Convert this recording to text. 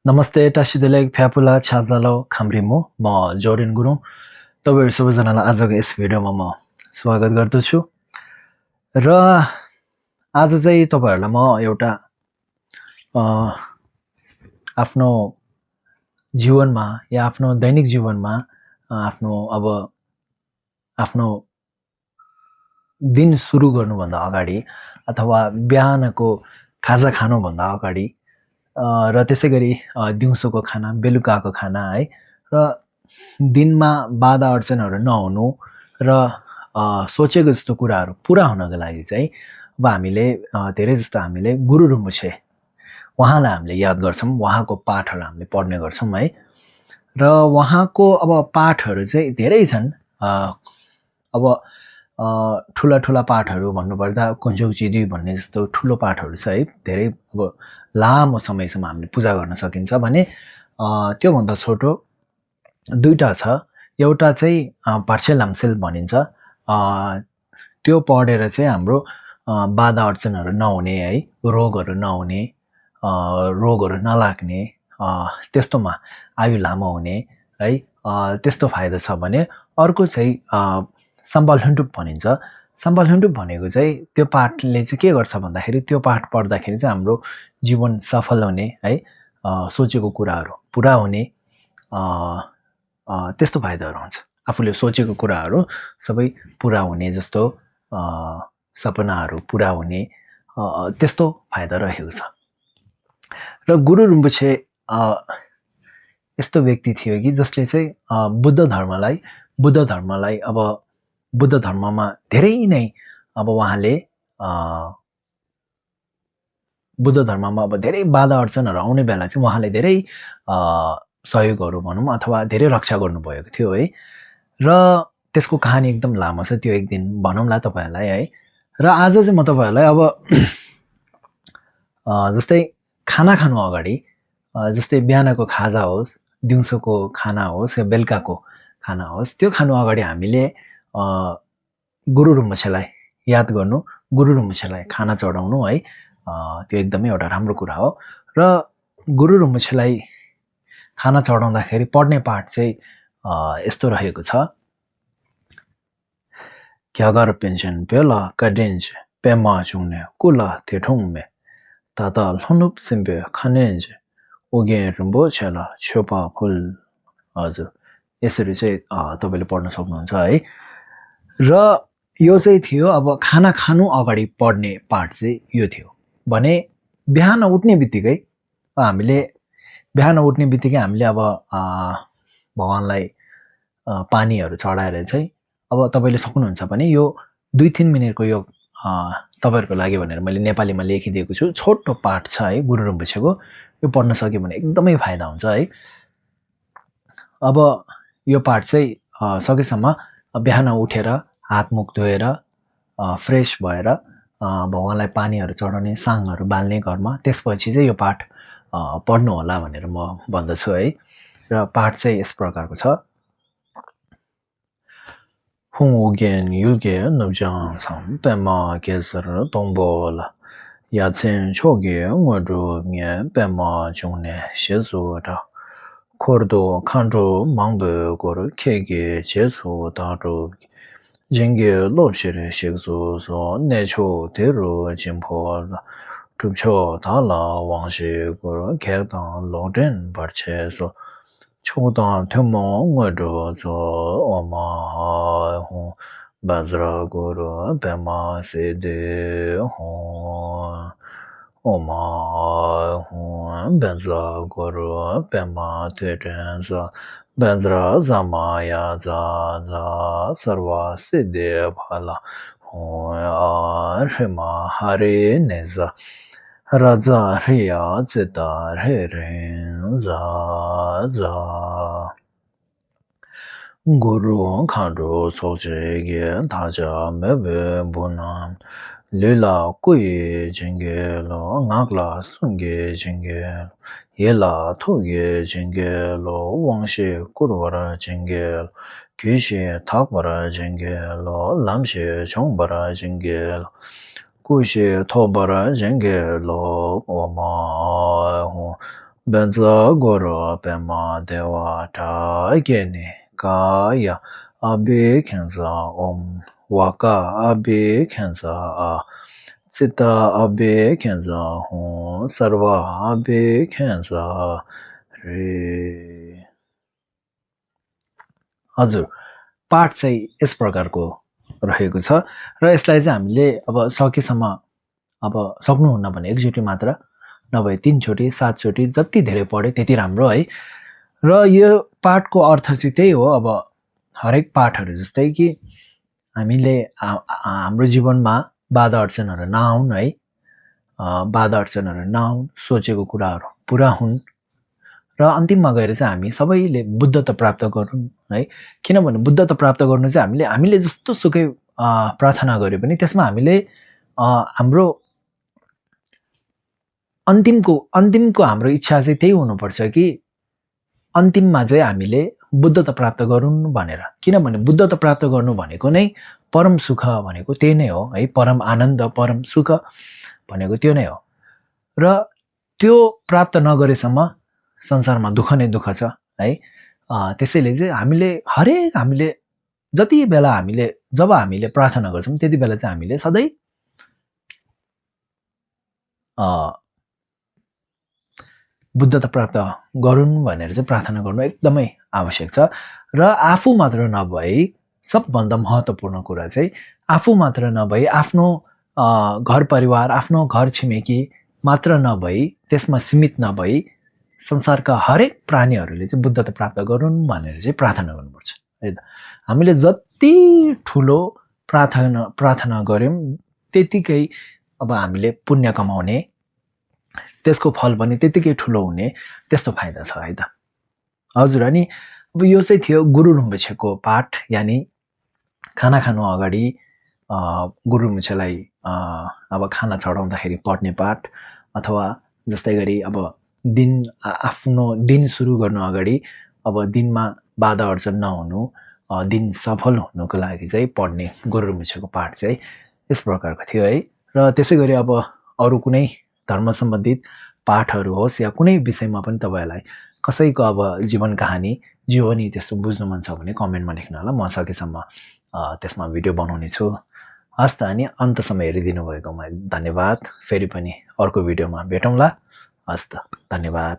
नमस्ते टासिदेलेक फ्यापुला छाजालो खाम्रिमो म जोरिन गुरुङ तपाईहरु सबैजनालाई आजको यस भिडियोमा म स्वागत गर्दछु र आज चाहिँ तपाईहरुलाई म एउटा आफ्नो जीवनमा या आफ्नो दैनिक जीवनमा आफ्नो दिन सुरु गर्नुभन्दा अगाडि अथवा बिहानको खाजा खानुभन्दा अगाडि र त्यसैगरी दिउँसोको खाना बेलुकाको खाना है र दिनमा बाधा अडचनहरु नहुनु र सोचेको जस्तो कुराहरु पूरा हुनको लागि चाहिँ अब हामीले धेरै जस्तो हामीले गुरु रुम्बुछे उहाँलाई हामीले याद गर्छौं उहाँको पाठहरु हामीले पढ्ने गर्छौं है र उहाँको अब पाठहरु चाहिँ धेरै छन् अब ठूला ठूला पाठहरु भन्नुपर्दा कुञ्जौचिदी भन्ने जस्तो ठूलो पाठहरु छ है धेरै अब लामो समयसम्म हामीले पूजा गर्न सकिन्छ भने त्यो भन्दा छोटो दुईटा छ एउटा चाहिँ पार्छे लाम्सेल भनिन्छ त्यो पढेर चाहिँ हाम्रो बाधा अडचनहरु नहुने है रोगहरु नहुने रोगहरु नलाग्ने त्यस्तोमा आयु लामो हुने है त्यस्तो फाइदा छ भने अर्को चाहिँ सम्बलहुन्टुप भनिन्छ सम्बलहुन्टुप भनेको चाहिँ त्यो पाठले चाहिँ के गर्छ भन्दाखेरि त्यो पाठ पढ्दाखेरि चाहिँ हाम्रो जीवन सफल हुने है सोचेको कुराहरु पूरा हुने त्यस्तो फाइदाहरु हुन्छ आफूले सोचेको कुराहरु सबै पूरा हुने जस्तो सपनाहरु पूरा हुने त्यस्तो फाइदा रहेको छ र गुरु रुम्बुछे यस्तो व्यक्ति थियो कि जसले चाहिँ बुद्ध धर्मलाई अब बुद्ध धर्ममा धेरै नै अब उहाँले बुद्ध धर्ममा अब धेरै बाधा अडचनहरु आउने बेला चाहिँ उहाँले धेरै सहयोगहरु भनौं अथवा धेरै रक्षा गर्नुभएको थियो है र त्यसको कहानी एकदम लामो छ त्यो एक दिन भनौंला तपाईहरुलाई है र आज चाहिँ म तपाईहरुलाई अब जस्तै खाना खानु अगाडि जस्तै बिहानको खाजा होस् दिउँसोको खाना होस् या बेलुकाको खाना होस् त्यो खानु अगाडि हामीले गुरु रुम्बुछेलाई याद गर्नु गुरु रुम्बुछेलाई खाना चढाउनु है त्यो एकदमै एउटा राम्रो कुरा हो र गुरु रुम्बुछेलाई खाना चढाउँदाखेरि पढ्ने पाठ चाहिँ यस्तो रहेको छ क्यागर पेन्सन पेला कडेन्ज पेमा जुने कुला तेठुङमे ताता लनुप सिम्बे खनेन्ज उगे रुम्बुछेला छोपा फुल हजुर यसरी चाहिँ तपाईले पढ्न सक्नुहुन्छ है र यो चाहिँ थियो अब खाना खानु अगाडि पढ्ने पाठ चाहिँ यो थियो भने बिहान उठ्ने बित्तिकै हामीले अब भगवानलाई पानीहरु चढाएर चाहिँ अब तपाईले सक्नुहुन्छ भने यो 2-3 मिनेटको यो तपाईहरुको लागि भनेर मैले नेपालीमा लेखिदिएको छु छोटो पाठ छ है गुरु रुम्बुछेको यो पढ्न सक्यो भने एकदमै फाइदा हुन्छ है अब यो पाठ चाहिँ सकेसम्म बिहान उठेर हात मुख धोएर फ्रेश भएर भगवानलाई पानीहरु चढाउने साङहरु बाल्ने घरमा त्यसपछि चाहिँ यो पाठ पढ्नु होला भनेर म भन्दछु है र पाठ चाहिँ यस प्रकारको छ हुगेन युलगे नब्जाङ सम पेमा केसर तोंबोला याछेन छोगे ngodro nya pema chungne shezu da kordo khanro mangbe gor kege jesu da ro jingge lobshire shegzu so necho deru jimpo la tupcho da la wangshi gor kegdan loden barche so chodan temo ngodro zo oma hu bazra goro pema sede hu oma hu benza goro pema terenza benza zamaya za sarva sede bhala hu rima hari neza raza riya zeta ren za Guru khanro soje ge taja mebe bunam lela kui jenge lo ngakla sunge jenge yela thoge jenge lo wangshe kurwara jenge kyeshe thakbara jenge lo lamshe chongbara jenge kushe thobara jenge lo oma 本则过热本马德瓦塔给你嘎呀阿比看着瓦嘎阿比看着Sita abe kenza hon sarva abe kenza रे हजुर पाठ चाहिँ यस प्रकारको रहेको छ र यसलाई चाहिँ हामीले अब सकेसम्म अब सक्नुहुन्न भने एकचोटि मात्र नभए 3 चोटि 7 चोटि जति धेरै पढे त्यति राम्रो है र यो पाठको अर्थ चाहिँ त्यही हो अब हरेक पाठहरू जस्तै कि हामीले हाम्रो जीवनमा बाधा अडचनहरू नआउन् है बाधा अडचनहरू नआउन् सोचेको कुराहरू पुरा हुन् र अन्तिममा गएर चाहिँ हामी सबैले बुद्धता प्राप्त गरौँ है किनभने बुद्धता प्राप्त गर्नु चाहिँ हामीले जस्तो सुकै प्रार्थना गरे पनि त्यसमा हामीले हाम्रो अन्तिमको हाम्रो इच्छा चाहिँ त्यही हुनुपर्छ कि अन्तिममा चाहिँ हामीले बुद्धता प्राप्त गरौँ भनेर किनभने बुद्धता प्राप्त गर्नु भनेको नै परम सुख भनेको त्यही नै हो है परम आनन्द परम सुख भनेको त्यो नै हो र त्यो प्राप्त नगरेसम्म संसारमा दुःख नै दुःख छ है त्यसैले चाहिँ हामीले जति बेला जब हामीले प्रार्थना गर्छौं त्यति बेला चाहिँ हामीले सधैँ बुद्धता प्राप्त गरौँ भनेर चाहिँ प्रार्थना गर्नु एकदमै आवश्यक छ र आफू मात्र नभई सबभन्दा महत्त्वपूर्ण कुरा चाहिँ आफू मात्र नभई आफ्नो घर परिवार आफ्नो घर छिमेकी मात्र नभई त्यसमा सीमित नभई संसारका हरेक प्राणीहरूले चाहिँ बुद्धता प्राप्त गरून् भनेर चाहिँ प्रार्थना गर्नुपर्छ है त हामीले जति ठुलो प्रार्थना गर्यौं त्यतिकै अब हामीले पुण्य कमाउने त्यसको फल पनि त्यतिकै ठुलो हुने त्यस्तो फाइदा छ है त हजुर अनि अब यो चाहिँ थियो गुरु रिम्पोछेको पाठ यानी खाना खानु अगाडि गुरु रिम्पोछेलाई अब खाना चढाउँदाखेरि पढ्ने पाठ अथवा जस्तै गरी अब आफ्नो दिन सुरु गर्नु अगाडि अब दिनमा बाधा अडचन नहुनु दिन सफल हुनुको लागि चाहिँ पढ्ने गुरु रिम्पोछेको पाठ चाहिँ यस प्रकारको थियो है र त्यसै गरी अब अरु कुनै धर्म सम्बन्धित पाठहरू होस् या कुनै विषयमा पनि तपाईहरुलाई कसैको अब जीवन कहानी जीवनी त्यस्तो बुझ्नु मन छ भने कमेन्टमा लेख्नु होला म सकेसम्म त्यसमा भिडियो बनाउने छु हस् त अनि अन्तसम्म हेरिदिनु भएकोमा धन्यवाद फेरि पनि अर्को भिडियोमा भेटौँला हस् त धन्यवाद